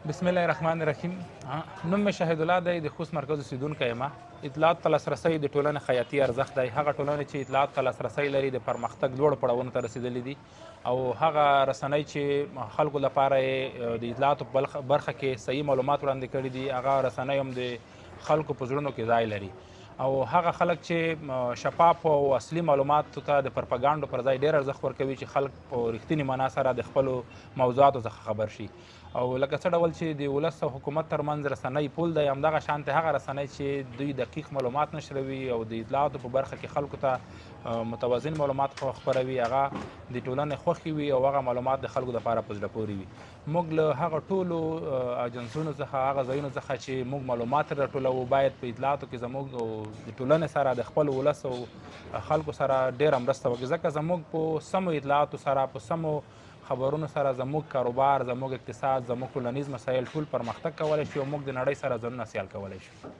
بسم الله الرحمن الرحیم. نوم مې شاهد الله دی، د خوست مرکز اوسېدونکی یم. اطلاعات ته لاسرسی د ټولنې حیاتي ارزښت دی. هغه ټولنې چې اطلاعات ته لاسرسی لري، د پرمختګ لوړو پړاوونو ته رسېدلې دي، او هغه رسنۍ چې خلکو لپاره د اطلاعاتو په برخه کې صحیح معلومات وړاندې کړي دي، هغه رسنۍ هم د خلکو په زړونو کې ځای لري. او هغه خلک چې شفاف او اصلي معلوماتو ته د پرپګانډو پر ځای ډېر ارزښت ورکوي، چې خلک په رښتیني معنا سره د خپلو موضوعاتو څخه خبر شي. او لکه څه ډول چې د ولس او حکومت ترمنځ رسنۍ پول دی، همدغه شانته هغه رسنۍ چې دوی دقیق معلومات نشروي او د اطلاعاتو په برخه کې خلکو ته متوازن معلومات خپروي، هغه د ټولنې خوښي وي او هغه معلومات د خلکو لپاره په زړه پورې وي. موږ له هغه ټولو اجنسونو څخه، هغه ځایونو څخه چې موږ معلومات راټولوو، باید په اطلاعاتو کې زموږ د ټولنې سره، د خپل ولس او خلکو سره ډېره مرسته وکړي، ځکه زموږ په سمو اطلاعاتو سره، په سمو خبرونو سره زموږ کاروبار، زموږ اقتصاد، زموږ ټولنیز مسایل ټول پرمختګ کولی شي او موږ د نړۍ سره ځانونه سیال کولی شو.